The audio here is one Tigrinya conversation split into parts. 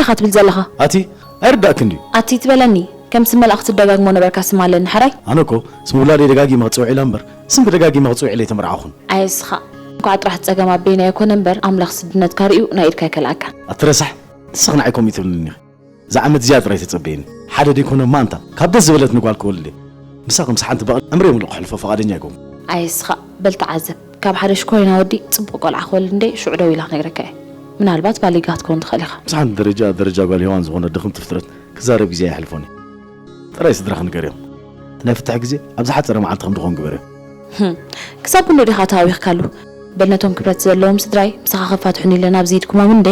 ኢኻ ትብል ዘለኻ? ኣቲ ኣይርዳእክን ድዩ? ኣቲ ትበለኒ። ከም ስም መልኣኽቲ ትደጋግሞ ነበርካ ስም ኣለኒ ሕራይ? ኣነ እኮ ስም ውላደይ ደጋጊመ ክጽውዕ ኢለ እምበር ስምኪ ደጋጊመ ክጽውዕ ኢለ ኣይተመርዓኹን። ኣየስኻ። እንኳዕ ጥራሕ ጸገም ኣበይና ኣይኮነ እምበር ኣምላኽ ስድነትካ ርእዩ ናይ ኢድካ ኣይከልኣካ። ኣቲ ረሳሕ፣ ንስኺ ንዓይ ከምኡ ትብልኒ ኢኺ። እዛ ዓመት እዚኣ ጥራይ ተጸበየኒ። ሓደ ደይኮነ ማንታ ካብ ደስ ዝበለትኒ ጓል ክወልድ እየ። ምሳኺ ምስ ሓንቲ በቕሊ ዕምረይ ሙሉእ ከሕልፎ ፍቓደኛ ኣይኮንኩ። ኣየስኻ። በል ተዓዘብ። ካብ ሓደ ሽኮሪና ወዲ ጽቡቕ ቆልዓ ክወልድ እንደ ሽዑ ደው ኢላ ክነግረካ እየ። ምናልባት ባሊጋ ክትከውን ትኽእል ኢኻ። ምስ ሓንቲ ደረጃ ደረጃ ጓል ሄዋን ዝኾነ ድኽምቲ ፍጥረት ክዛረብ ግዜ ኣይሕልፎን እየ። ጥራይ ስድራኺ ንገርዮም። እቲ ናይ ፍታሕ ግዜ ኣብ ዝሓጸረ መዓልቲ ከም ድኾን ግበርዮ። ህም፣ ክሳብ ክንዶ ዲኻ ተሃዊኽካሉ? በል ነቶም ክብረት ዘለዎም ስድራይ ምሳኻ ከፋትሑኒ ኢለ ናብዚ ኢድኩሞም እንደ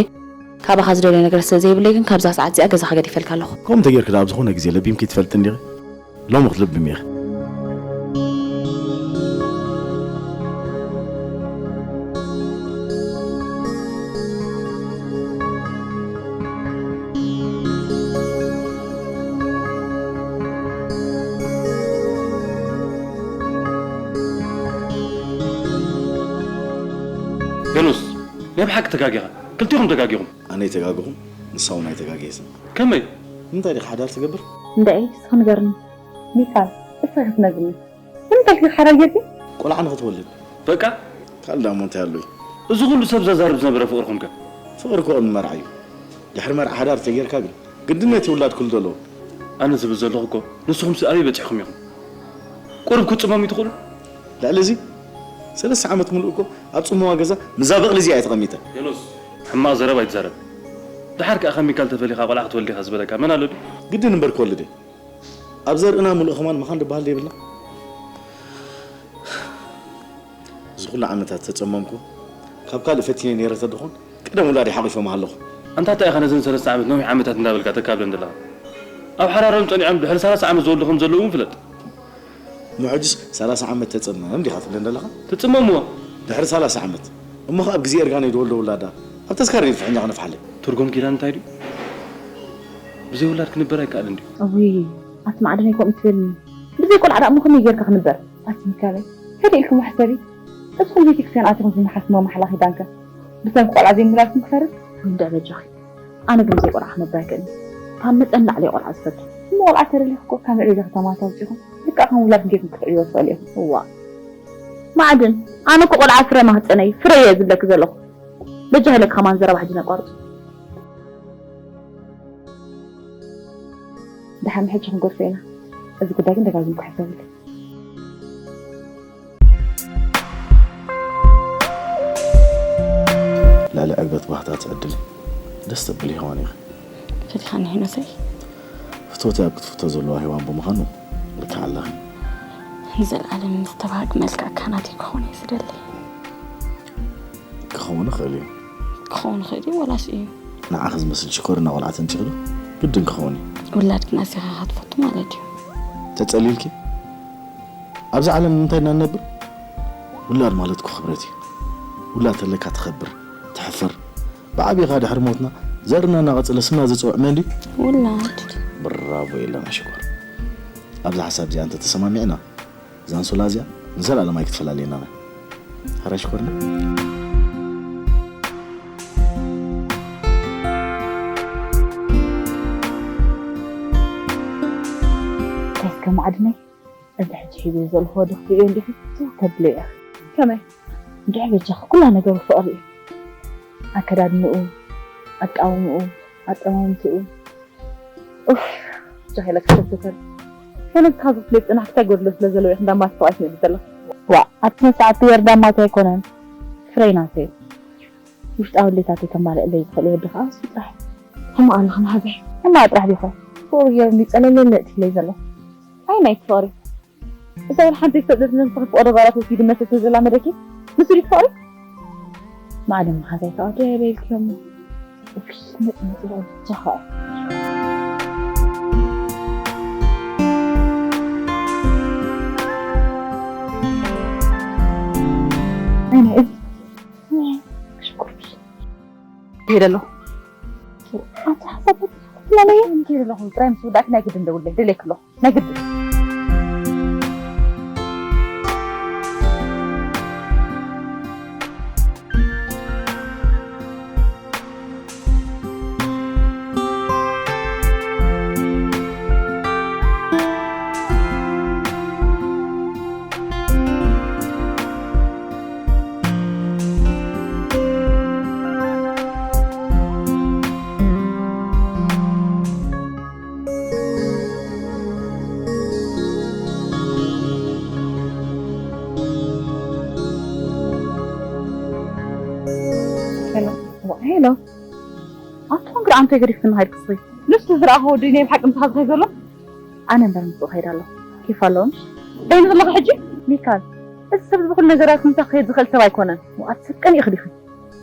ካባኻ ዝደልዮ ነገር ስለ ዘይብለይ ግን ካብዛ ሰዓት እዚኣ ገዛኻ ገዲፈልካ ኣለኹ። ከምኡ እንተጌርኪ ደኣ ኣብ ዝኾነ ግዜ ለቢምኪ ትፈልጢ እንዲኺ? ሎሚ ክትልብም ኢኺ። ሄኖስ፣ ናይ ብሓቂ ተጋጊኻ። ክልቲኹም ተጋጊኹም። ኣነ ኣይተጋገኹን፣ ንሳ እውን ኣይተጋገየትን። ከመይ? ንምንታይ ዲኻ ሓዳር ትገብር? እንድዒ፣ እስኺ ንገርኒ። ሚካል፣ እስኺ ክትነግርኒ። ንምንታይ ኢልኪ ሓዳር ጌርኪ? ቆልዓ ንኽትወልድ። በቃ? ካልእ ደኣ እሞ እንታይ ኣሎ እዩ? እዚ ኩሉ ሰብ ዘዛርብ ዝነበረ ፍቕርኹም ከ? ፍቕሪ እኮ ቅድሚ መርዓ እዩ። ድሕሪ መርዓ ሓዳር እንተጌርካ ግን ግድነት እዩ ውላድ ክህሉ ዘለዎ። ኣነ ዝብል ዘለኹ እኮ ንስኹምሲ ኣበይ በጺሕኩም ኢኹም? ቁሩብ ክትጽመሙ ትኽእሉ? ልዕሊ እዚ ሰለስተ ዓመት ምሉእ እኮ ኣብ ጽምዋ ገዛ ምስዛ በቕሊ እዚኣ እየ ተቐሚጠ። ሄኖስ፣ ሕማቕ ዘረባ ኣይትዛረብ። ደሓር ከኣ ካብ ሚካል ተፈሊኻ ቆልዓ ክትወልድ ኢኻ ዝበለካ መን ኣሎ ድዩ? ግድን እምበር ክወልድ እየ። ኣብ ዘርእና ምሉእ ከማን ምዃን ዝበሃል ዘይብልና። እዚ ኩሉ ዓመታት ተጸመምኩ። ካብ ካልእ ፈቲነ ነይረ ተድኾን ቀደም ውላደይ ሓቒፈ ምሃለኹ። ኣንታ እንታይ ኢኻ ነዘን ሰለስተ ዓመት ነዊሕ ዓመታት እንዳበልካ ተካብለን ዘለኻ? ኣብ ሓዳሮም ጸኒዖም ድሕሪ ሰላሳ ዓመት ዝወልዱ ከም ዘለዉ እውን ፍለጥ። እሞ ሕጅስ ሰላሳ ዓመት ተጸመም ዲኻ ትብለን ዘለኻ? ትጽመምዎ? ድሕሪ ሰላሳ ዓመት። እሞ ኸኣ ኣብ ግዜ እርጋነይ ዝወልዶ ውላዳ ኣብ ተስካር ድዩ ፍሕኛ ክነፍሓለይ? ትርጉም ኪዳን እንታይ ድዩ? ብዘይ ውላድ ክንበር ኣይከኣልን ድዩ? እውይ፣ ኣቲ ማዕድነይ ከምኡ ትበልኒ። ብዘይ ቆልዓ ደኣ እሞ ከመይ ጌርካ ክንበር? ኣቲ ሚካለይ፣ ከደ ኢልኩም ሕሰቢ። እስኹም ቤተክርስትያን ኣቲኹም ዝመሓዝኩሞ ማሕላ ኪዳንከ ብሰንኪ ቆልዓ ዘይምውላድኩም ክፈርስ? እንድዒ በጃኺ። ኣነ ግን ብዘይ ቆልዓ ክነብር ኣይክእልን። ካብ መጠን ንላዕሊ እየ ቆልዓ ዝፈቱ። እሞ ቆልዓ ተደሊኹ እኮ ካብ ምዕባለ ከተማታት ኣውጺኹም ልክዕ ከም ውላድኩም ጌርኩም ክትዕብይዎ ትኽእሉ ኢኹም። እዋእ። ማዕድን፣ ኣነ እኮ ቆልዓ ፍረ ማህጸነይ ፍረ እየ ዝብለኪ ዘለኹ። በጃኺ ኢለኪ ከማን ዘረባ ሕጂ ነቋርጾ። ደሓን ሕጂ ክንገድፎ ኢና። እዚ ጉዳይ ግን ደጋጊምካ ሕሰብሉ። ልዕሊ ዕግበት ባህታ ትዕድሊ። ደስ ተብሊ ሄዋን ኢኺ። ፈቲኻኒ ሄኖሰይ? ፍትወተይ ኣብ ክትፍቶ ዘለዋ ሄዋን ብምዃኑ ልክዕ ኣለኺ። ንዘለኣለም ምስ ተባህግ መልክዕካ ናተይ ክኸውን እየ ዝደሊ። ክኸውን ይኽእል እዩ። ክኸውን ይኽእል እዩ ወላስ እዩ? ንዓኺ ዝመስል ሽኮርና ቆልዓ ተንቲኽሉ ግድን ክኸውን እዩ። ውላድ ግን ኣዚኻ ኢኻ ትፈቱ ማለት እዩ። ተጸሊልኪ? ኣብዚ ዓለም ንምንታይ ኢና ንነብር? ውላድ ማለት እኮ ክብረት እዩ። ውላድ ተለካ ትኸብር፣ ትሕፈር። ብዓቢኻ ድሕሪ ሞትና ዘርና እናቐጸለ ስምና ዘጽውዕ መን ድዩ? ውላድ። ብራቮ የለና ሽኮር። ኣብዛ ሓሳብ እዚኣ እንተተሰማሚዕና፣ እዛ ኣንሶላ እዚኣ ንዘለኣለም ኣይክትፈላልየናን እያ። ሕራይ ሽኮርና። እስከ ማዕድነይ፣ እዚ ሕጂ ሒዘ ዘለኹ ወዲ ክትርእዮ እንዲኺ ትውከ ብለይ ኢኺ። ከመይ? እንድዒ በጃኺ ኩላ ነገሩ ፍቕሪ እዩ። ኣከዳድንኡ፣ ኣቃውምኡ፣ ኣጠማምትኡ። ኡፍ፣ ጃሂለ ክትፈትተል። ከነብ ካብ ፍልጥ ጽናሕ ክታይ ጎድሎ ስለ ዘለዎ ኢኺ እንዳማት ሰብኣይ ትመልስ ዘለኺ። ዋ፣ ኣብቲ ስነ ስርዓት ብሄር ዳማት ኣይኮነን። ፍረይ ናተይ። ውሽጣዊ ድሌታተይ ከማልእለይ ዝኽእል ወዲ ከኣ እሱ ጥራሕ። ሕማቕ ኣለኺ መሓዛይ። ሕማቕ ጥራሕ ዲኻ? ፍቕሪ ገይሩ እንዲ ጸለለለ እቲ ኢለይ ዘሎ። ኣይ ናይ ፍቕሪ። እዛ ወላ ሓንቲ ዘይትፈልጥ ነብስኺ ፍቕሪ ባራት ወሲዱ መስል ስለ ዘላመደኪ፣ ንሱ ድዩ ፍቕሪ? ማዕድን መሓዛይ ከዓ ደበልክዮም። ኡፍስ፣ መጽ መጽ በጃኻ። ኣይ ናይ እዝ-፣ ሽኩር። ይሄድ ኣለኹ። ኣንቺ ሓሳብ ትላለየ? ይሄድ ኣለኹ። ጥራይ ምስ ወዳእኪ ናይ ግድን ደውለይ። ደልየኪ ኣለኹ። ናይ ግድን። ኣንቶን ግርኣምታይ ገዲፍክኒ ሃይድ ክስሪ? ንሱ ዝረኣኹ ወዲ ናይ ብሓቂ ምሳኻ ዝኸይ ዘሎ? ኣነ እምበር ምስኡ ከይድ ኣለኹ። ኬፍ ኣለዎም? እንታይ ንኽለኹ ሕጂ? ሚካል፣ እዚ ሰብ እዚ ብኹሉ ነገራት ምሳኽ ክኸይድ ዝኽእል ሰብ ኣይኮነን። ዋት ሰብ ቀኒኡ ክዲኺ?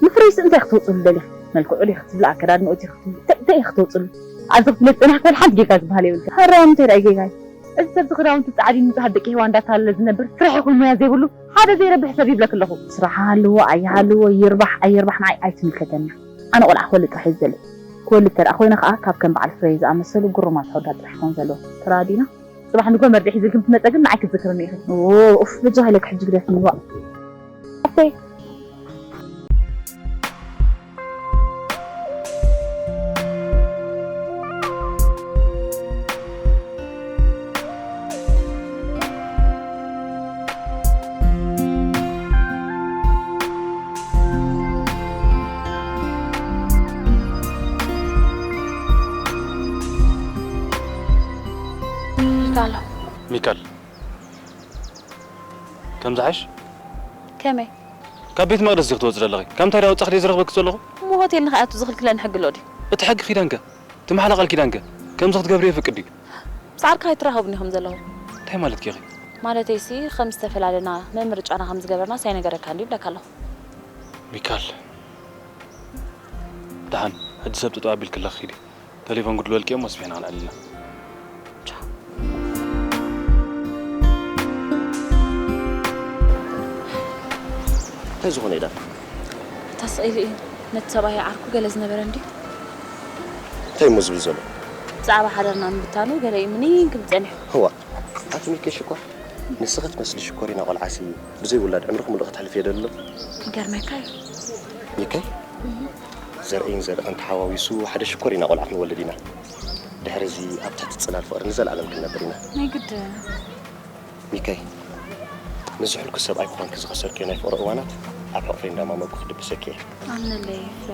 ንፍረይስ እንታይ ክትወፅሉ ደሊኺ? መልክዑ ዲኺ ክትብሊ፣ ኣከዳድንኡ እቲ ክትብሊ፣ እንታይ እንታይ ኢኺ ክትወፅሉ? ኣብዚ ክትብለ ዝፀናሕኩ ሓንቲ ጌጋ ዝበሃል የብልክን። ሃራም እንታይ ደኣ ጌጋይ? እዚ ሰብ እዚ ክዳውንቲ ፃዕዲ ንፁሃት ደቂ ሄዋ እንዳታለለ ዝነብር ስራሕ ይኹን ሞያ ዘይብሉ ሓደ ዘይረብሕ ሰብ ይብለክ ኣለኹ። ስራሕ ሃልዎ ኣይሃልዎ ይርባሕ ኣይርባሕ ንዓይ ኣይትምልከተኒ። ኣነ ቆልዓ ክወልድ ጥራሕ እዩ ዝደሊ። ክወልድ ተደኣ ኮይነ ከዓ ካብ ከም በዓል ፍረይ ዝኣመሰሉ ግሩማት ኣወዳት ጥራሕ ክኾን ዘለዎ። ተራዲና? ፅባሕ ንግሆ መርድእ ሒዝልኪ ምስ መፀ ግን ንዓይ ክትዝክርኒ ኢኺ። ኡፍ በጃ ሃይለክ ሕጂ ግደፍኒ ዋእ። ኣተይ። ሚካል። ሚካል። ከም ዝሓሽ? ከመይ? ካብ ቤት መቕደስ ዲኺ ትወጽኢ ዘለኺ? ካብ እንታይ ዳኣ ወጻኺ ድየ ዝረኽበኪ ዘለኹ? እሞ ሆቴል ንኽኣቱ ዝኽልክለኒ ሕጊ ኣሎ ድዩ? እቲ ሕጊ ኪዳንከ? እቲ ማሕላ ቃል ኪዳንከ? ከምዚ ክትገብሪ የፍቅድ ድዩ? ምስ ዓርካ ኣይትራኸቡን ኢኹም ዘለኹም። እንታይ ማለትኪ ኢኺ? ማለተይሲ፣ ከም ዝተፈላለና፣ መምርጫና ከም ዝገበርናስ ኣይነገረካን ድዩ ይብለካ ኣለኹ። ሚካል፣ ደሓን፣ ሕጂ ሰብ ጠጠው ኣቢልኪ ኣለኺ፣ ኪዲ። ተሌፎን ክድወልኪ እሞ፣ ኣስፊሕና ክንዕልል ኢና። ቻው። እንታይ ዝኾነ ኢዳ? እታ ስቕ ኢሉ እዩ። ነቲ ሰብኣይ ዓርኩ ገለ ዝነበረ እንድዩ። እንታይ እሞ ዝብል ዘሎ? ብዛዕባ ሓዳርና ምብታኑ ገለ እዩ ምኒን ክብል ጸኒሑ። እዋ፣ ኣቲ ሚኪ ሽኮር፣ ንስኺ ትመስሊ ሽኮሪና ቆልዓሲ ብዘይ ውላድ ዕምርኺ ምሉእ ከተሕልፍዮ ደሎ? ይገርመካ እዩ። ሚከይ? ዘርእይን ዘርእኽን ተሓዋዊሱ ሓደ ሽኮሪና ቆልዓ ክንወልድ ኢና። ድሕሪ እዚ ኣብ ትሕቲ ጽላል ፍቕሪ ንዘለኣለም ክንነብር ኢና። ናይ ግድ። ሚከይ፣ ነዚ ሕልኩስ ሰብኣይ ክኾንኪ ዝኸሰርክዮ ናይ ፍቕሪ እዋናት ኣብ ሕቑፈይ እንዳማመቕኩ ክድብሰኪ እየ። ኣምነለይ ፍረ።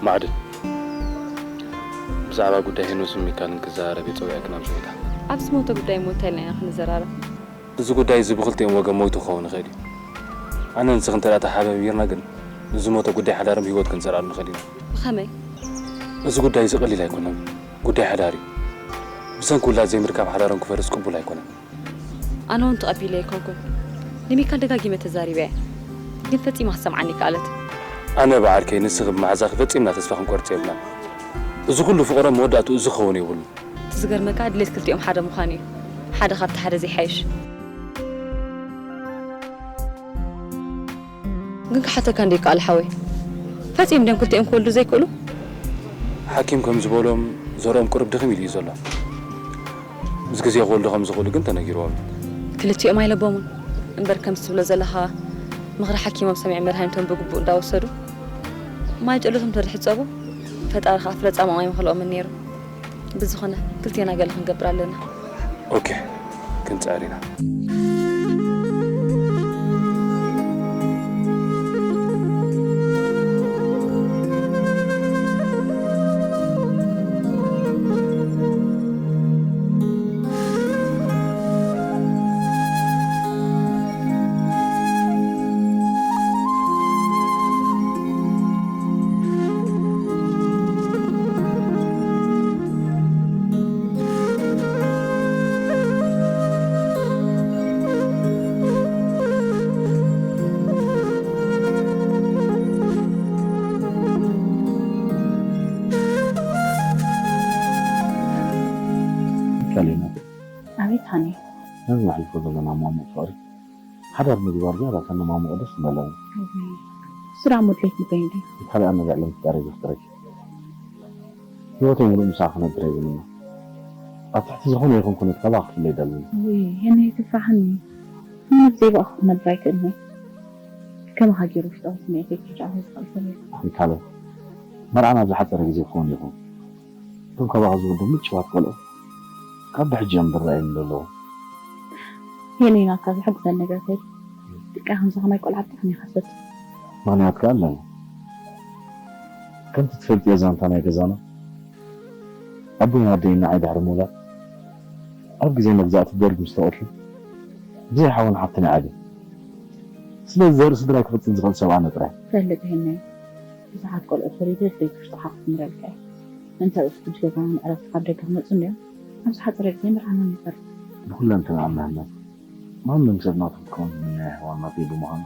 ማዕድን፣ ብዛዕባ ጉዳይ ሄኖስን ሚካልን ክዘራረብ እየ ጸዊዐክን ኣብዚ ቦታ። ኣብ ዝሞተ ጉዳይ እሞ እንታይ ኢልና ኢና ክንዘራረብ? እዚ ጉዳይ እዚ ብኽልቲኦም ወገን ሞይቱ ክኸውን ይኽእል እዩ። ኣነ ንስኽን እንተ ደኣ ተሓባቢርና ግን ንዝሞተ ጉዳይ ሓዳር ብህይወት ክንሰርኣሉ ንኽእል ኢና። ብኸመይ? እዚ ጉዳይ እዚ ቀሊል ኣይኮነን። ጉዳይ ሓዳር እዩ። ብሰንኪ ውላድ ዘይምርካብ ሓዳሮም ክፈርስ ቅቡል ኣይኮነን። ኣነ እውን ተቐቢለ ኣይኮንኩን። ንሚካል ደጋጊመ ተዛሪበያ፣ ግን ፈጺማ ክትሰምዓኒ ኣይከኣለትን። ኣነ ብዓርከይ ንስኺ ብመሓዛኺ ፈጺምና ተስፋ ክንቆርጽ የብልናን። እዚ ኩሉ ፍቕሮም መወዳእትኡ እዚ ክኸውን የብሉን። እቲ ዝገርመካ ድሌት ክልቲኦም ሓደ ምዃኑ እዩ። ሓደ ካብቲ ሓደ ዘይሓይሽ። ግን ክሓተካ እንደ ይከኣል ሓወይ፣ ፈጺም ድዮም ክልቲኦም ክወልዱ ዘይክእሉ? ሓኪም ከም ዝበሎም ዘርኦም ቁሩብ ድኽም ኢሉ እዩ ዘሎ። ምስ ግዜ ክወልዱ ከም ዝኽእሉ ግን ተነጊርዎም እዩ። ክልቲኦም ኣይለቦሙን እምበር፣ ከምዚ ትብሎ ዘለኻ ምኽሪ ሓኪሞም ሰሚዖም መድሃኒቶም ብግቡእ እንዳወሰዱ ማይ ጨሎቶም ተድሕጸቡ፣ ፈጣሪ ከኣ ፍረ ጻምኦም ኣይምኽልኦምን ነይሩ። ብዝኾነ ክልቴና ገለ ክንገብር ኣለና። ኦኬ፣ ክንጽዕር ኢና። ካሌና። ኣቤት ሃኒ። ነዚ ነሕልፎ ዘለና ማሙቕ ፍቕሪ ሓዳር ምግባር ዝያዳ ከነማሙቕ ደስ ምበለኒ። እወይ፣ እሱ ደኣ ሙድሌት ልበይ እንድዩ። እንታሊኣ ነዚ ዕለም ፍጣሪ ዘፍጥረኪ። ህይወተይ ሙሉእ ምሳኣ ክነብር እየ ዝምነ። ኣብ ትሕቲ ዝኾነ ይኹን ኩነት ካባኺ ክፍለ ኣይደልን። እወይ፣ ሄኒ ኣይትፍራሕኒ። ኣነ ብዘይ ብኣኻ ክነብር ኣይክእልን እየ። ከማኻ ገይሩ ውሽጣዊ ስምዒተይ ክሕጫኹ ዝኽእል ሰብ የለን። ሚካለ፣ መርዓና ኣብ ዝሓጸረ ግዜ ክኸውን ይኹን። እቶም ካባኻ ዝወልዱ ምጭዋት ቆልዑ ካብ ብሕጂ እዮም ዝረኣዩኒ ዘለዉ። ሄኒ ናትካ ዘሐጉሰኒ ነገር እንታይ? ደቃ ከምዚ ከማይ ቆልዓ ብጣዕሚ እየ ዝፈቱ። ምኽንያት ከኣ ኣለኒ። ከምቲ ትፈልጥዮ ዛንታ ናይ ገዛና፣ ኣቦይን ኣደይን ንዓይ ድሕሪ ምውላድ፣ ኣብ ግዜ መግዛእቲ ደርግ ምስ ተቐትሉ፣ ብዘይ ሓውን ሓፍትን እየ ዓብየ። ስለዚ ዘርኢ ስድራይ ክቕጽል ዝኽእል ሰብ ኣነ ጥራይ። ፈልጥ ይህነይ፣ ብዙሓት ቆልዑት ወሊደ ደቂ ውሽጥኻ ክስምረልካ እየ። እንተ እሱ ሕጂ ገዛና ንዕረፍቲ ካብ ደገ ክመጹ እንድዮም፣ ኣብ ዝሓጸረ ግዜ መርዓና ንፈርድ። ብኹለን ተማእምና ህነይ። ማንም ሰብ ናቱ ክትከውን ዝምነያ ኣሕዋት ናተይ ብምዃኑ፣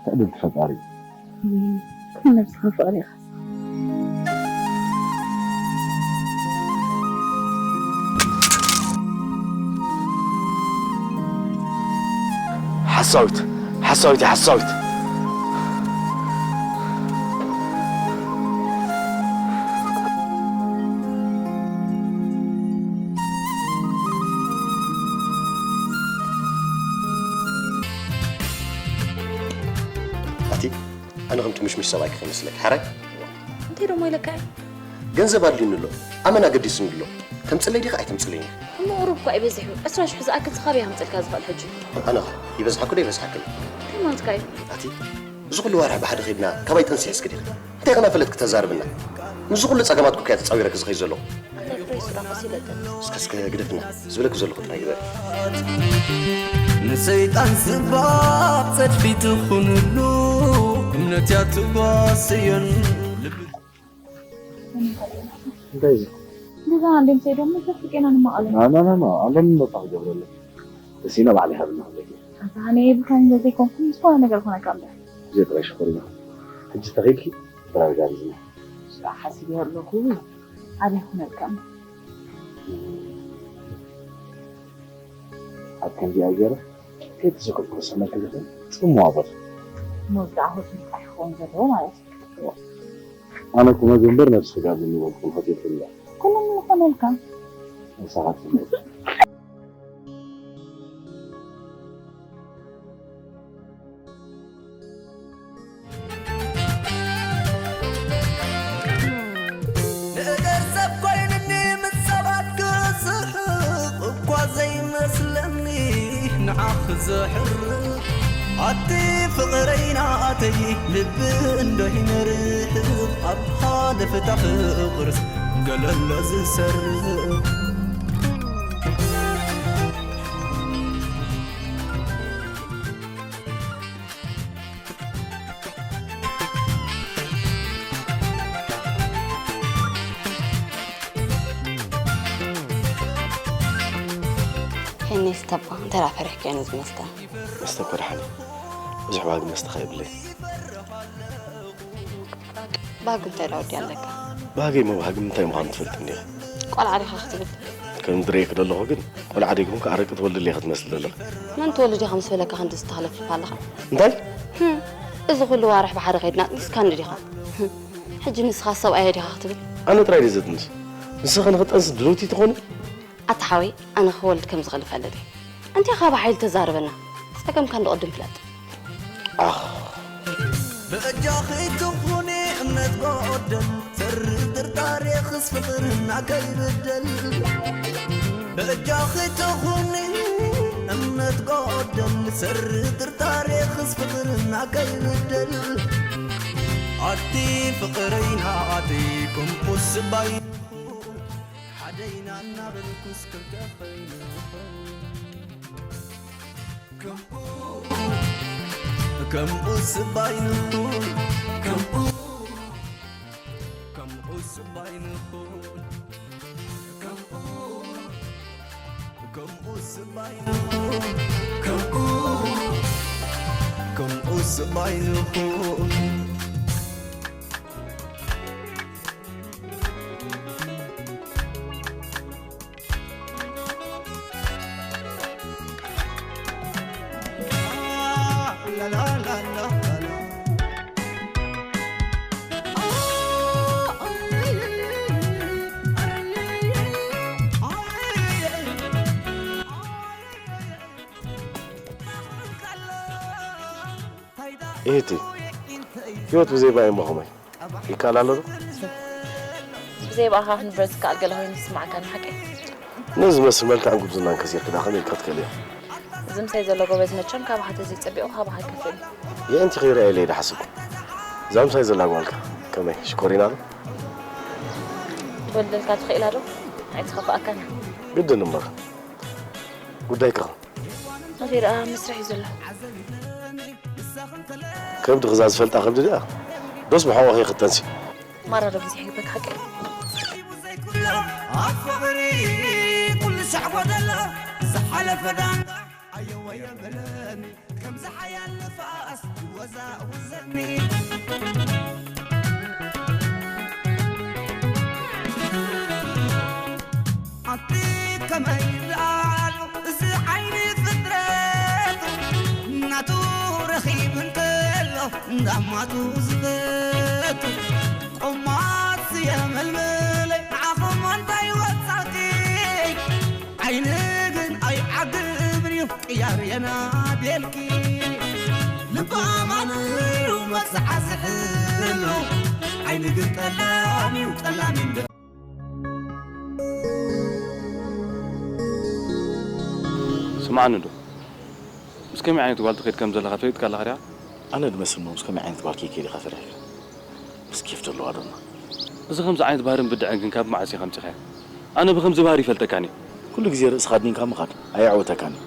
ትዕድልቲ ፈጣሪ እዩ። እም፣ ኩሉ ነብስኻ ፍቕሪ ኢኻ። ሓሳዊት፣ ሓሳዊት፣ ሓሳዊት። ኣቲ፣ ኣነ ከምቲ ምሽምሽ ሰብኣይኪ ከይመስለኪ፣ ሓራይ? እንታይ ደሞ ኢለካ እየ? ገንዘብ ኣድልዩኒ ኣሎ፣ ኣመና ገዲሱኒ ኣሎ። ተምጽለይ ዲኻ ኣይተምጽለይን ኢኻ? እሞ ቁሩብ እኳ እዩ በዚሑ። ዕስራ ሽሕ ዝኣክል ካበይ ከምጽልካ ዝኽእል ሕጂ? ኣነኸ ይበዝሓኩ ዶ ይበዝሓክን? እንታይ ማለትካ እዩ? ኣቲ፣ እዚ ኩሉ ዋርሒ ብሓደ ከይድና ካባይ ጠንሲሕስኪ ዲኺ? እንታይ ከናፈለትኪ ተዛርብና? ምስዚ ኩሉ ጸገማትኩ ከያ ተጻዊረኪ ዝኸይድ ዘለኹ። ኣታ ፍረ ይስራ ቀስ ኢለ ጠንስ። እስከ፣ እስከ ግደፍና። ዝብለኪ ዘለኹ ጥራይ ግበሪ። ንሰይጣን ስባቕ ጸድፊ ትኹንሉ፣ እምነት እያ ትጓስየን። ልቢ እንታይ እዚ? እንደዛ አንዴም ሰይዶ ምን ተፍቄና ንማቀለ። ና፣ ና፣ ና፣ ና፣ ኣለኒ ነጻ ክገብረለይ። እሲና ባዕለይ ሃብና ክብለኪ። ኣታ ኣነ ብካን ዘይኮንኩ ዝኾነ ነገር ኮነካ እምበር። እዚ ጥራይ ሽኮሪና። ሕጂ ተኺልኪ ብራር ጋቢዝና። ስራሕ ሓሲብ ኣለኹ። ኣበይ ኩነልካ እምበር። ኣብ ከምዚኣ ገይረ ከይተሸከልኩ ክስእነኪ ዝኽእል ጽምዋ ቦታ። መወዳእታኡ እንታይ ክኸውን ዘለዎ ማለት እዩ። ኣነ እኮ መጀመር ነብስኺ ጋብዝኒ በልኩ፣ ሆቴል ፍልያ። ኩሎም ይኾነልካ። ንስኻ ትፈልጥ። ነገር ሰብ ኮይንኒ ምስ ሰባት ክስሕቕ እኳ ዘይመስለኒ ንዓኺ ዘሕርቕ ኣቲ ፍቕረይ ናተይ ልቢ እንዶ ይነርሕቕ ኣብ ሓደ ፍታ ፍቕርስ ገለሎ ዝሰርቕ ሄኒ ስተባ፣ እንታይ ደኣ ፈሪሕካዮ ነዚ መስተ? መስተ እኮ ደሓን እዩ። ብዙሕ ባህጊ መስተ ከ የብለይ። ባህጊ እንታይ ደኣ ወዲ ኣለካ? ባህጊ እሞ ባህጊ ምንታይ ምዃኑ ትፈልጥ እንዲኻ? ቆልዓ ዲኻ ክትብል? ከም ዝርእየኪ ዘለኹ ግን ቆልዓ ደይኮንኩ ኣረቂ ትወልድለይ ክትመስል ዘለኺ። መን ትወልድ ኢኻ ምስ በለካ ክንድዚ ተኽለፍልፍ ኣለኻ? እንታይ? ህም፣ እዚ ኩሉ ዋርሕ ብሓደ ከይድና ኣጥኒስካኒ ዲኻ? ህም፣ ሕጂ ንስኻ ሰብኣየ ዲኻ ክትብል? ኣነ ጥራይ ድየ ዘጥንስ? ንስኺ ንኽጠንሲ ድልውቲ ትኾኒ? ኣታ ሓወይ፣ ኣነ ክወልድ ከም ዝኽእል እፈልጥ እየ። እንታይ ካብ ሓይሊ ተዛርበና? ጸገምካ እንዶ ቅድም ፍለጥ። ኣኽ። በእጃኺ ትኹኒ እምነት ጎደል፣ ሰሪ ጥርጣሬኽስ ፍቕርና ከይብደል። በእጃኺ ትኹኒ እምነት ጎደል፣ ሰሪ ጥርጣሬኽስ ፍቕርና ከይብደል። ኣቲ ፍቕረይ ናኣተይ ከምኡ ስባይ ሓደይና እናበልኩስ ክልተ ኸይንኾን። ከምኡ፣ ከምኡ ስባይ ንኹን። ከምኡ፣ ከምኡ ስባይ ንኹን። ከምኡ፣ ከምኡ ስባይ ንኹን። ከምኡ፣ ከምኡ ስባይ ንኹን። እህቲ፣ ህይወት ብዘይ ባይ እሞ ኸመይ? ይከኣል ኣሎ ዶ? ብዘይ ብኣኻ ክንበር ዝከኣል ገለ ኮይኑ ይስማዓካ ንሓቂ? ነዚ ዝመስል መልክዕን ጉብዝናን ከሲርኪ ደኣ ከመይ ኢልካ ትክእልዮ? እዚ ምሳይ ዘሎ ጎበዝ መቸም ካባኻ ተዘይጸቢቑ ካባኻ ኣይከፍእን። የእንቲ ከይረኣየለይ ዶ ሓስብኩ? እዛ ምሳይ ዘላ ጓልከ ከመይ ሽኮሪና ዶ? ትወልደልካ ትኽእላ ዶ? ኣይትኸፍኣካን። ግድን እምበር። ጉዳይካ ኸ? ናተይ ደኣ መስርሕ እዩ ዘሎ። ከብዲ ክዛ ዝፈልጣ ከብዲ ደኣ ዶስ ብሓቆ ከይክተንሲ ማራ ዶ ግዜ ሂበካ ሓቂ። ኣብ ፍቕሪ ኩሉ ሻዕ ጎደሎ ዝሓለፈ ዳንጋ ኣየወ የብለኒ ከምዚ ሓያል ንፋስ ይወዛወዘኒ። ኣቲ ከመይ ይረኣሉ እዚ ዓይኒ ፍጥረት ናቱ ረኺቡ እንከሎ እንዳማቱ ዝፈቱ ቆማት የመልምለይ ንዓኹም እንታይ ወጻቲ ዓይኒ ግን ኣይዓግብን እዩ ቅያር የናዴልኪ ልባማን እዩ መግዛዓ ዝሕሉ ዓይኒ ግን ጠላም እዩ ጠላም እንደ ስምዓኒ ዶ ምስ ከመይ ዓይነት ጓል ትኸይድ ከም ዘለኻ ፈሊጥካ ኣለኻ ዲኻ? ኣነ ድመስል እሞ ምስ ከመይ ዓይነት ጓል ከይከይድ ኢኻ ፈሪሕካ? ምስ ኬፍ ዘለዋ ዶ እማ። እዚ ከምዚ ዓይነት ባህርን ብድዐን ግን ካብ መዓስ ኢኻ ኣምጺኻዮ? ኣነ ብኸምዚ ባህሪ ኣይፈልጠካን እየ። ኩሉ ግዜ ርእስኻ ኣድኒንካ ምኻድ ኣየዕውተካን እዩ።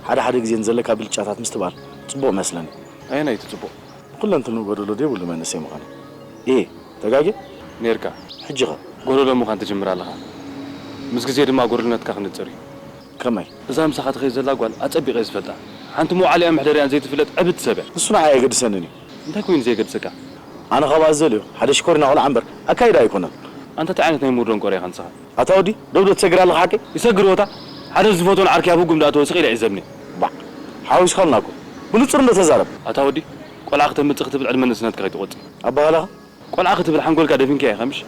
ሓደ ሓደ ግዜ ንዘለካ ብልጫታት ምስትብሃል ጽቡቕ መስለኒ። ኣየናይ እቲ ጽቡቕ? ብኩለንትንኡ ጎደሎ ዘይብሉ መንእሰይ ምዃን እዩ። እየ ተጋግየ? ኔርካ። ሕጂ ኸ? ጎደሎ ምዃን ትጅምር ኣለኻ። ምስ ግዜ ድማ ጎደልነትካ ክንጽር እዩ። ከመይ? እዛ ምሳኻ ትኸይድ ዘላ ጓል ኣጸቢቐ እየ ዝፈልጣ። ሓንቲ መውዓሊኣን መሕደሪኣን ዘይትፍለጥ ዕብድቲ ሰብ እያ። ንሱ ንዓይ ኣየገድሰንን እዩ። እንታይ ኮይኑ ዘየገድሰካ? ኣነ ካብኣ ዝደልዮ ሓደ ሽኮሪና ቆልዓ እምበር ኣካይዳ ኣይኮነን። ኣንታ እንታይ ዓይነት ናይ ምሁር ደንቆሮ ኢኻ ንስኻ? ኣታ ወዲ ደው ዶ ትሰግር ኣለኻ ሓቀይ? ይሰግር ወታ ሓደ ዝፈትዎን ዓርከይ ኣብ ህጉም ደኣ ተወሲኸ ኢለ ይዕዘብኒ። ባዕ ሓዊስካልና እኮ ብንጹር እንዶ ተዛረብ። ኣታ ወዲ ቆልዓ ክተምጽእ ክትብል ዕድመ ንእስነትካ ከይትቆጽር። ኣባህላኻ ቆልዓ ክትብል ሓንጎልካ ደፊንካዮ ኢኻ ምሽ?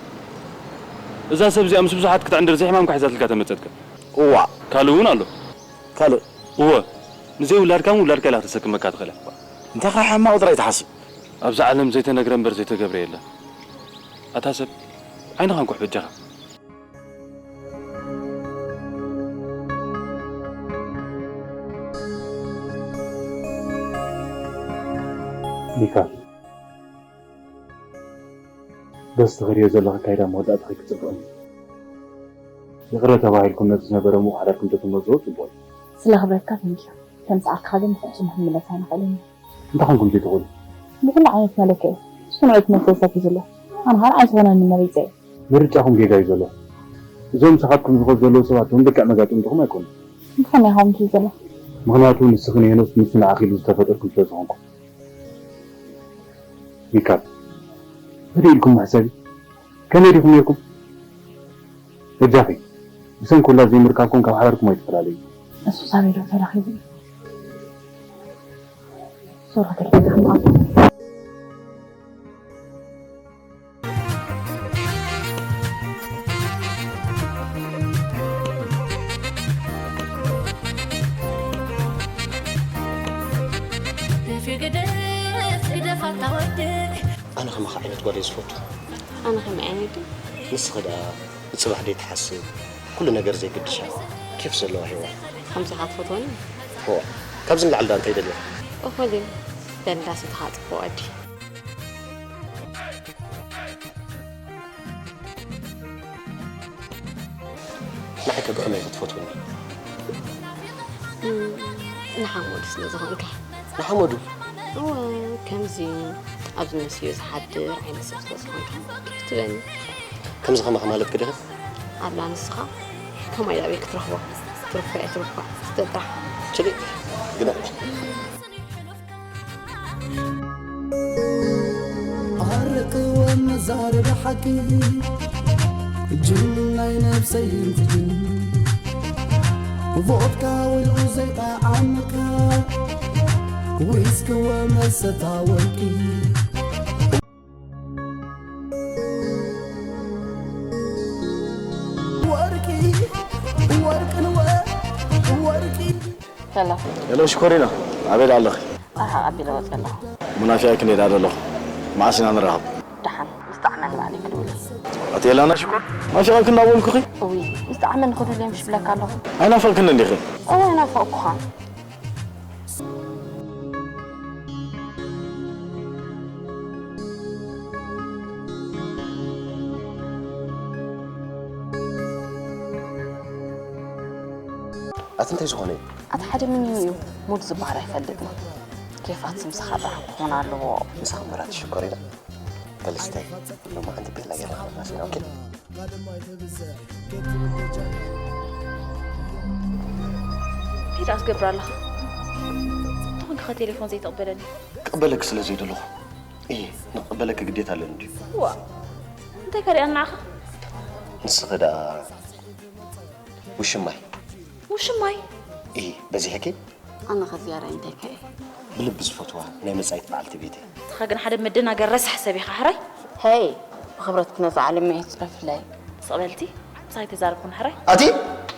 እዛ ሰብ እዚኣ ምስ ብዙሓት ክትዕንድር ዘይሕማምካ ሒዛትልካ ተመጸትካ። እዋእ። ካልእ እውን ኣሎ። ካልእ? እወ። ንዘይ ውላድካ እውን ውላድካ ኢላ ክተሰክመካ ትኽእል እያ። እንታይ ኸዓ ሕማቕ ጥራይ ትሓስብ? ኣብዛ ዓለም ዘይተነግረ እምበር ዘይተገብረ የለን። ኣታ ሰብ ዓይንኻ እንኩሕ በጃኻ። ሚካል፣ በዚ ትኸድዮ ዘለኺ ኣካይዳ መወዳእታኺ ክጽብቕን እዩ። ይቕረ ተባሂልኩም ነቲ ዝነበረ ምዉቕ ሓዳርኩም ተትመልስዎ ጽቡቕ እዩ። ስለ ክብረትካ thank you። ከም ሰዓርትኻ ግን ብፍጹም ክንምለስ ኣይንኽእልን ኢና። እንታይ ኮንኩም ዘይትኽእሉ? ብኹሉ ዓይነት መለክዒ እሱ ንዑ ትመስል ሰብ እዩ ዘሎ። ኣነ ኸኣ ንዓይ ዝኾነኒ መሪጸ እየ። ምርጫኹም ጌጋ እዩ ዘሎ። እዞም ምሳኻትኩም ዝኸዱ ዘለዉ ሰባት እውን ልክዕ መጋጥምትኹም ኣይኮኑን። ብኸመይ ኢኻ ከምኡ ትብል ዘለኻ? ምኽንያቱ ንስኽን ሄኖስ ምስ ንዓኺ ኢሉ ዝተፈጠርኩም ስለ ዝኾንኩም። ሚካል፣ ህድእ ኢልኩም ሕሰቢ። ከመይ ዲኹም ኔርኩም? በጃኺ፣ ብሰንኪ ውላድ ዘይምርካብኩም ካብ ሓዳርኩም ኣይትፈላለዩ። እሱስ ኣበይ ዶ ተረኺቡ እዩ? ሶሪ ክትብል ኢኻ እምበኣር። ኣነ ከማኻ ዓይነት ጓል እየ ዝፈቱ። ኣነ ከመይ ዓይነት ድዩ? ንስኺ ደኣ ንጽባሕ ደይትሓስብ፣ ኩሉ ነገር ዘይግድሻ፣ ኬፍ ዘለዋ ሄዋን። ከምዚ ኢኻ ትፈትወኒ? እወ፣ ካብዚ ንላዕሊ ደኣ እንታይ ደሊኻ? እኹል እዩ። በል ዳስ እትኻ ጽቡቕ ወዲ። ንዓይ ከ ብኸመይ ኢኺ ትፈትውኒ? እም፣ ንሓመዱ ስለ ዝኾንካ። ንሓመዱ? እወ፣ ከምዚ ኣብዚ መሲሉ ዝሓድር ዓይነት ሰብ ስለ ዝኾንካ ኬፍ ትበኒ። ከምዚ ከማኻ ማለት ከ ዲኺ? ኣላ ንስኻ ከማይ ኣበይ ክትረኽቦ? ትርፎ እያ ትርፎ። ስተጣ። ችሊ፣ ግዳ። ኣርቅወ መዛረቢ ሓቂ ጅን ናይ ነብሰይ እንትጅን ቮድካ ውልኡ ዘይጠዓምካ ዊስክወ መሰታ ወርቂ ወርቂ ወርቂ ንወ ወርቂ ሄሎ፣ ሄሎ ሽኮሪና፣ ኣበይ ደኣ ኣለኺ? ኣርሓቕ ኣቢለ ወፂአ ኣለኹ። ምናፊቐኪ እንድየ ደኣ ዘለኹ። መዓስ ኢና ንራኸብ? ደሓን፣ ምስ ጠዓመኒ ባዕለይ ክድውል እየ። ኣቲ ሄላና ሽኮር፣ ናፊቐኪ እንዳበልኩኺ። እውይ፣ ምስ ጠዓመኒ ክድውል እየ ምሽ ይብለካ ኣለኹ። ኣይናፈቕክንን ዲኺ? እወ፣ ኣይናፈቕኩኻን። ኣቲ እንታይ ዝኾነ እዩ? ኣቲ ሓደ ምንዩ እዩ፣ ሙድ ዝበሃል ኣይፈልጥን። ኬፋት ምሳኻ ጥራሕ ክኾን ኣለዎ። ምሳኽ ምራት ሽኮሪና። በልስታይ፣ ሎማዓንቲ ቤላ ጌርና ክንብላ ሲና፣ ኦኬ? እንታይ ደኣ ትገብር ኣለኻ? እንተኾንካ ቴሌፎን ዘይተቕበለኒ? ክቕበለኪ ስለ ዘይደለኹ። እየ፣ ንክቕበለኪ ግዴታ ኣለኒ ድዩ? ዋ፣ እንታይ ከ ሪኣኒ ንዓኻ? ንስኺ ደኣ ውሽማይ። ውሽማይ? እየ፣ በዚሕኪ? ኣነ ከ ዝያዳ እንታይ ከ እየ? ብልቢ ዝፈትዋ ናይ መጻኢት በዓልቲ ቤተይ። ንስኻ ግን ሓደ መደናገር ረሳሕ ሰብ ኢኻ፣ ሕራይ? ሄይ፣ ብኽብረትኪ ነዛ ዓለም እየ ትረፍለይ። ስቕ በልቲ፣ ምሳይ ተዛረብኩን፣ ሕራይ? ኣቲ፣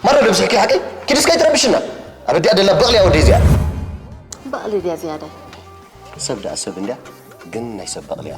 ማራ ዶ ብዝሕኪ ሓቀይ? ኪዲ እስከ ኣይትረብሽና። ኣብ ኣዲኣ ደላ በቕሊ እያ ወደይ እዚኣ። በቕሊ ድያ ዝያዳይ? ሰብ ደኣ ሰብ እንድያ፣ ግን ናይ ሰብ በቕሊ እያ።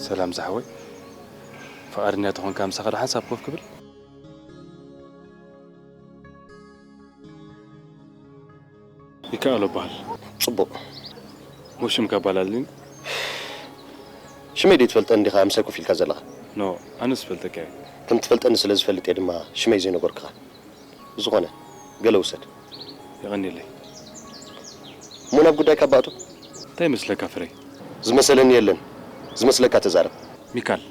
ሰላም ዝሓወይ፣ ፍቓደኛ ተኾንካ ምሳኻ ዶ ሓንሳብ ኮፍ ክብል? ይከኣሎ በሃል። ጽቡቕ። እሞ ሽምካ ኣባላልኒ። ሽመይ ደይትፈልጠኒ ዲኻ ምሳይ ኮፍ ኢልካ ዘለኻ? ኖ፣ ኣነስ ዝፈልጠካ እየ። ከም ትፈልጠኒ ስለ ዝፈልጥ እየ ድማ ሽመይ ዘይነገርኩኻ። ብዝኾነ፣ ገለ ውሰድ። የቐንየለይ። እሞ ናብ ጉዳይካ ባእቱ። እንታይ ይመስለካ ፍረይ? ዝመሰለኒ የለን። ዝመስለካ ተዛረብ። ሚካል።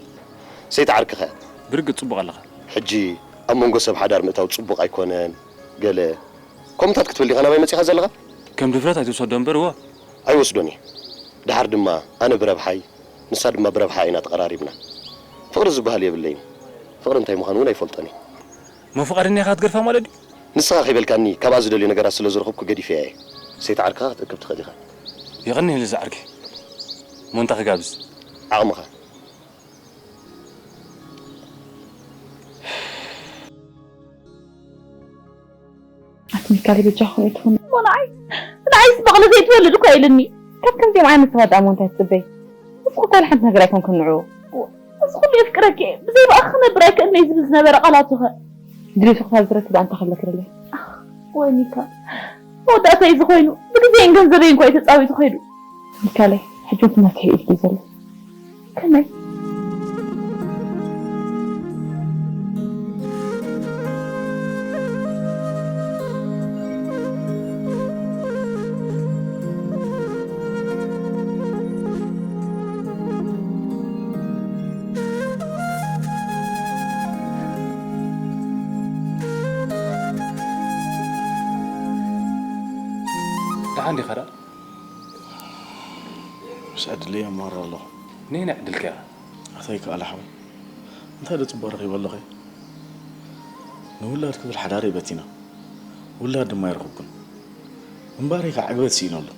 ሰይቲ ዓርክኻ እያ። ብርግጽ ጽቡቕ ኣለኻ። ሕጂ ኣብ መንጎ ሰብ ሓዳር ምእታው ጽቡቕ ኣይኮነን። ገለ ከምኡታት ክትብል ዲኻ ናባይ መጺኻ ዘለኻ? ከም ድፍረት ኣይትውሰዶ እምበር፣ እወ። ኣይወስዶን እየ። ደሓር ድማ ኣነ ብረብሓይ፣ ንሳ ድማ ብረብሓ ኢና ተቐራሪብና። ፍቕሪ ዝበሃል የብለይን። ፍቕሪ እንታይ ምዃኑ እውን ኣይፈልጦን እየ። እሞ ፍቓደኛ ኢኻ ክትገድፋ ማለት ድዩ? ንስኻ ከይበልካኒ ካብኣ ዝደልዮ ነገራት ስለ ዝረኸብኩ ገዲፈያ እየ። ሰይቲ ዓርክኻ ክትእክብ ትኽእል ኢኻ። የቐንየለይ ዝዓርከይ። እሞ እንታይ ክጋብዝ? ዓቕምኻ። ኣቲ ሚካል በጃኹም ኣይትኹኑ። እሞ ንዓይ፣ ንዓይስ በቕሊ ዘይትወልድ እኮ ኢሉኒ። ካብ ከምዚኦም ዓይነት ሰባት ደኣ እሞ እንታይ ትጽበይ? እስኹ ካልእ ሓንቲ ነገር ኣይኮንኩን ንዕኡ። እዚ ኩሉ የፍቅረኪ እየ፣ ብዘይ ብኣኺ ክነብር ኣይክእልን እየ ዝብል ዝነበረ ቃላቱ ኸ? ድሌቱ ክሳብ ዝረክብ ኣንታ ከለክለለይ። ኣኽ፣ ወይ ሚካል፣ መወዳእታ እዩ ዝኾይኑ። ብግዜን ገንዘበይን እኳ እዩ ተጻዊቱ ኸይዱ። ሚካለይ፣ ሕጂ እውን ትምህርቲ ኢልኪ ዘሎ። ከመይ? ደሓን ዲኻ ደኣ? ምስ ዕድለይ እማረር ኣለኹ። ነየናይ ዕድልካ ኢኻ? ኣታ ይከኣል ሓወይ፣ እንታይ ዶ ጽቡቕ ረኺበ ኣለኹ? ንውላድ ክብል ሓዳረይ በቲነ፣ ውላድ ድማ ኣይረኸብኩን። ግንባረይ ከዓ ዕግበት ስኢኑ ኣሎ።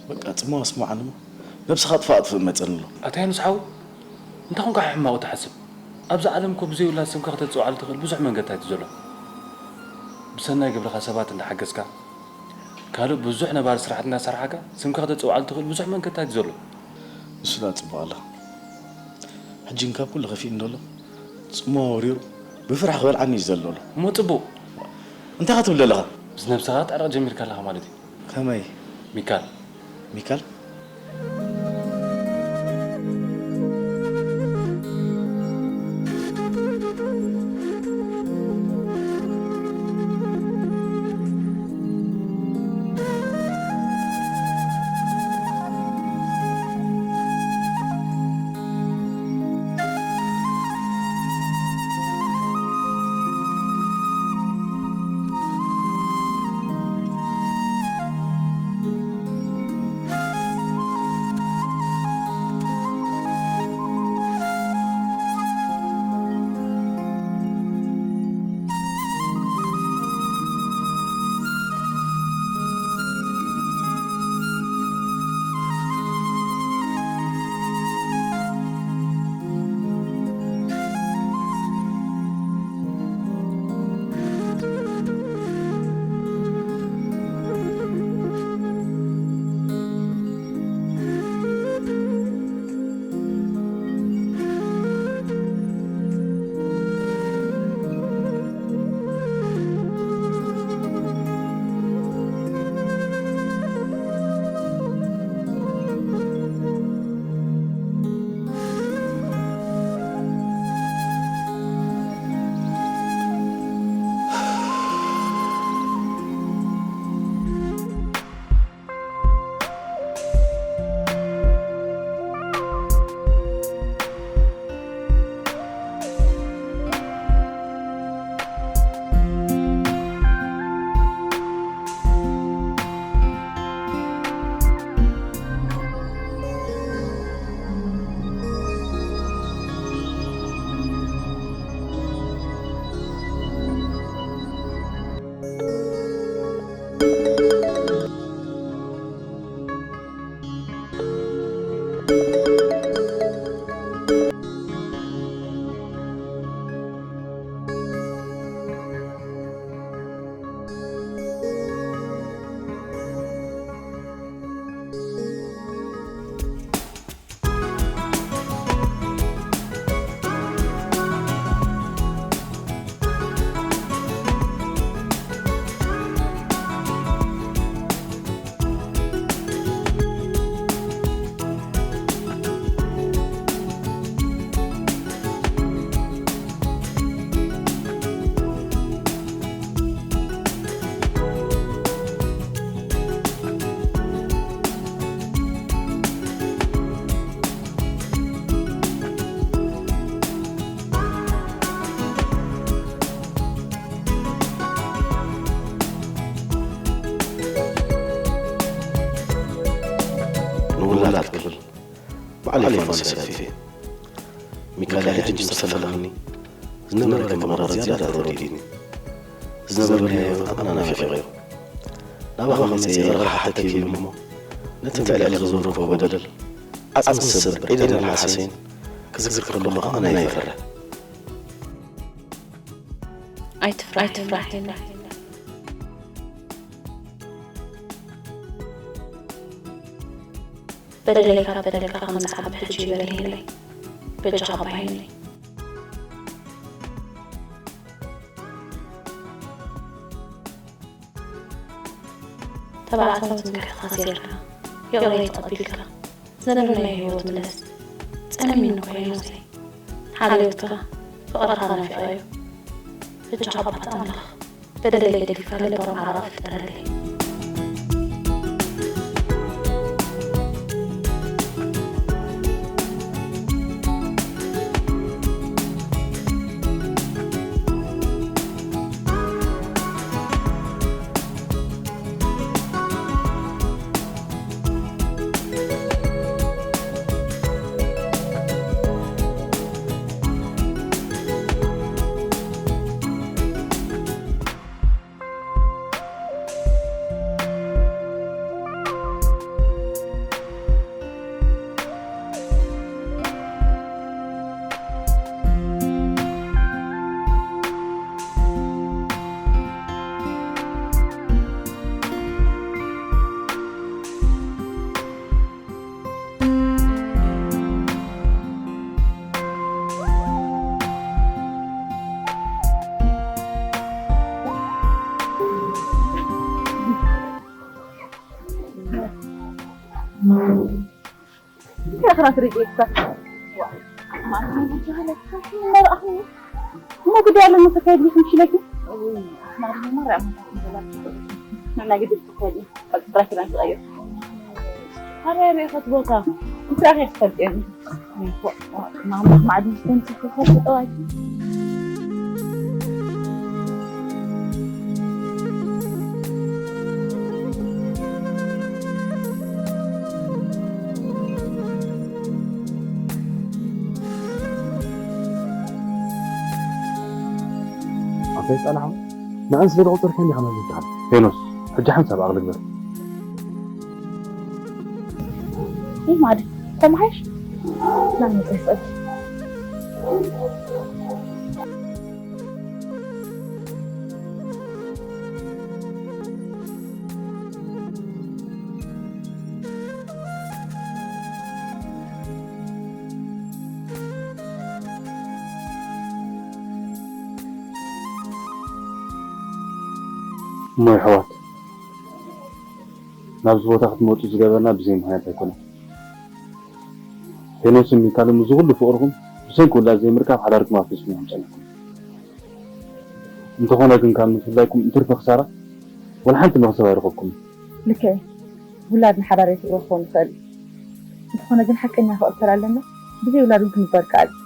በቃ ጽምዋ ስምዓኒ እሞ ነብስኻ ኣጥፍእ ኣጥፍእ መጸኒ ኣሎ። ኣታ ዮኑስ ሓወይ፣ እንታይ ኮንካ ሕማቕ ትሓስብ? ኣብዛ ዓለም እኮ ብዘይ ውላድ ስምካ ከተጽውዓሉ ትኽእል ብዙሕ መንገድታት እዩ ዘሎ። ብሰናይ ግብርኻ ሰባት እንዳሓገዝካ፣ ካልእ ብዙሕ ነባሪ ስራሓት እናሰራሕካ ስምካ ክተጽውዓሉ ትኽእል ብዙሕ መንገድታት እዩ ዘሎ። ንሱ ደኣ ጽቡቕ ኣላ። ሕጂ ግን ካብ ኩሉ ከፊእኒ ዘሎ ጽምዋ ወሪሩ ብፍርሒ ክበልዓኒ እዩ ዝደሊ ዘሎ። እሞ ጽቡቕ። እንታይ ክትብል ዘለኻ? ምስ ነብስኻ ክትዕረቕ ጀሚርካ ኣለኻ ማለት እዩ። ከመይ? ሚካል። ሚካል? ላላ ትብል ባዕለይ ፎን ሰፊ። ሚካኤል ሕጂ ምስ ተፈለኽኒ ዝነበረኪ ምቕራር ዝያዳ ተወዲድኒ። ዝነበርናዮ ኣና ናፊቐዮ። ናባኻ መጺኤ ይቕረ ሓተኪ ይብል እሞ ነቲ ትዕልዕሊ ዝዘረግኮ በደል ዓጽሚ ዝሰብር ዒደን ሓሰይን ክዝክር ከለኹ ኣና ይፈርሕ። ኣይትፍራሕ ኣይትፍራሕ። በደለይ ካብ በደልካ ከም ዝዓቢ ሕጂ ይበርህለይ። በጃኻ ባይኒ። ተባዕታዊ ትምክሕትኻ ሴርካ፣ ይቕረይ ተቐቢልካ፣ ዝነበረ ናይ ህይወት ምለስ። ጸሚኒ እኮ ሄኖሰይ። ሓልዮትካ፣ ፍቕርኻ ናፊቐዮ። በጃኻ ኣባት ኣምላኽ፣ በደለይ ገዲፍካ ልባም ዓረቕ ፍጠረለይ። እንታይ ኢኻ ትሪኢ? እሞ ግዳ ያለ መሰካየት ሊክም ሽለኪ። ናግድ ትከዲ። ጥራይ ክዳን ትቐይር። ኣረ ሪኢኸት ቦታ እንታይ ኢኻ ትፈልጥኒ? ማማ ማዕድን ስፖንሰር ክኸውን ጠዋይ። ኣንታ ይጸናሑ፣ ንዕን ስለ ዝቑጸር ከንዲ ከመይ ዝከኣል? ሄኖስ፣ ሕጂ ሓንሳብ ዓቕሊ ግበር። ይህ ማለት ተማሃሽ ናብ መጽሐፍ እሞ የሕዋት፣ ናብዚ ቦታ ክትመጹ ዝገበርና ብዘይ ምኽንያት ኣይኮነን። ሄኖስን ሚካልን እዚ ኩሉ ፍቕርኹም ብሰንኪ ውላድ ዘይምርካብ ሓዳርኩም ኣፍሪስኩም ኢኹም ጸኒሕኩም። እንተኾነ ግን ካብ ምፍላይኩም እንትርፊ ክሳራ ወላ ሓንቲ መኽሰብ ኣይረኸብኩምን። ልክዕ እዩ። ውላድ ንሓዳር የፍቅሮ ክኸውን ይኽእል እዩ። እንተኾነ ግን ሓቀኛ ፍቕሪ እንተላለና ብዘይ ውላድ እውን ክንበር ይከኣል እዩ።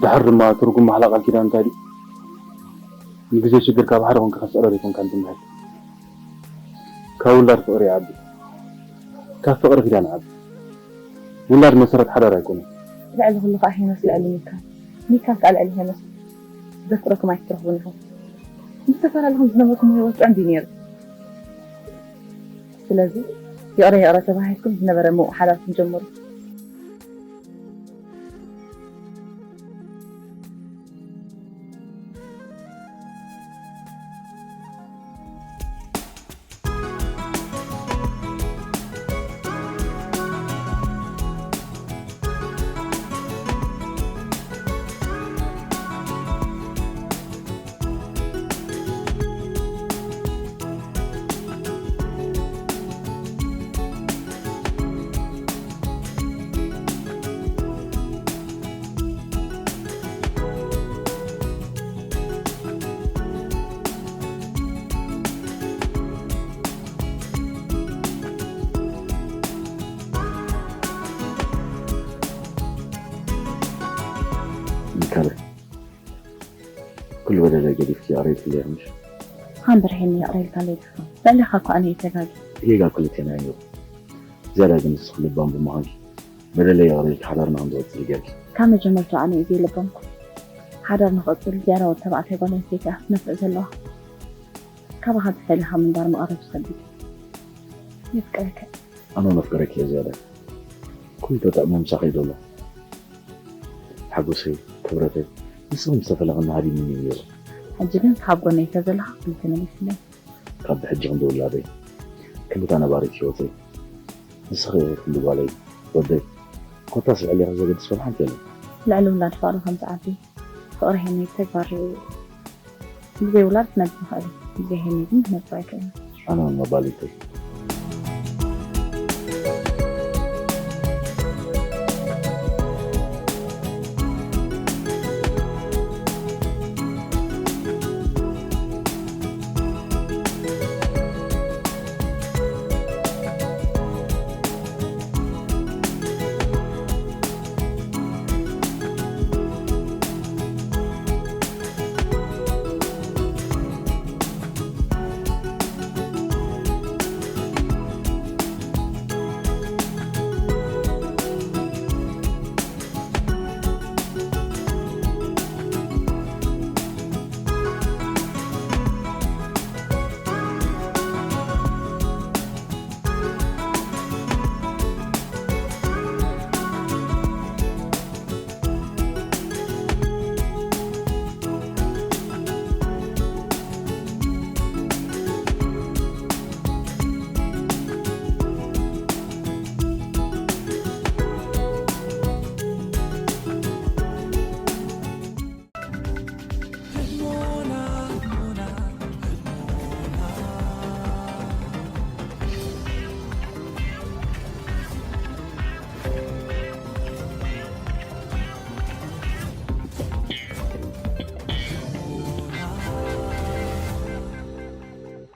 ድሓር ድማ ትርጉም ማሕላ ቃል ኪዳን እንታይ ድዩ? ንግዜ ሽግር ካብ ሓደ ኮንካ ከስዕረር ኣይኮንካን ትምሕል። ካብ ውላድ ፍቕሪ ይዓቢ። ካብ ፍቕሪ ኪዳን ይዓቢ። ውላድ መሰረት ሓዳር ኣይኮነን። ልዕሊ ኩሉ ከኣ ሄኖስ ልዕሊ ሚካል፣ ሚካል ከኣ ልዕሊ ሄኖስ። ዘፍቅረኩም ኣይትረኽቡን ኢኹም። ምስ ተፈላለኹም ዝነበርኩም ህይወት ጥዑም ድዩ ነይሩ? ስለዚ ይቕረ ይቕረ ተባሂልኩም ዝነበረ ምዉቕ ሓዳርኩም ጀምሩ። ሚካል፣ ኩሉ በደለይ ገዲፍኪ ይቕረ ኢልክለይ ምሽ? ሃምበር ሄኒ ይቕረ ኢልካለይ ዲኻ? ልዕሌኻ እኮ ኣነ እየ ተጋግየ። ጌጋ ክልቴና እዩ። ዝያዳ ግን ንስኺ ልባም ብምዃንኪ መለለይ ይቕረልኪ፣ ሓዳርና ከም ዝቕጽል ይገብር። ካብ መጀመርታ ኣነ እየ ዘይለበምኩ። ሓዳር ንኽቕጽል ዝያዳ ወዲ ተባዕታይ ጓል ኣንስተይቲ እያ ክትነፍዕ ዘለዋ። ካባኻ ተፈሊኻ ምንባር መቐረት ዝኸብድ እዩ። የፍቅረካ። ኣነ እውን ኣፍቅረኪ እየ ዝያዳ። ኩሉ ተጠዕመ ምሳኺ እዩ ዘሎ። ሓጎሰይ፣ ክብረተይ፣ ንስኺ ምስ ተፈለኽኒ ሃዲሙኒ እዩ ነይሩ። ሕጂ ግን ካብ ጎነይ ተዘለኻ ኩሉ ተመሊሱለይ። ካብ ብሕጂ ክንዲ ውላደይ፣ ክልተ ነባሪት ህይወተይ፣ ንስኺ ኢኺ ኩሉ ጓለይ፣ ወደይ። ኮታስ ልዕሌኺ ዘገድስ ወላ ሓንቲ የለን። ልዕሊ ውላድ ፍቕሪ ከም ዝዓቢ ፍቕሪ ሄኒ ብተግባር ርእዩ እዩ። ብዘይ ውላድ ክነብር ይኽእል እዩ፣ ብዘይ ሄኒ ግን ክነብር ኣይክእልን። ኣነ እውን መባሊተይ።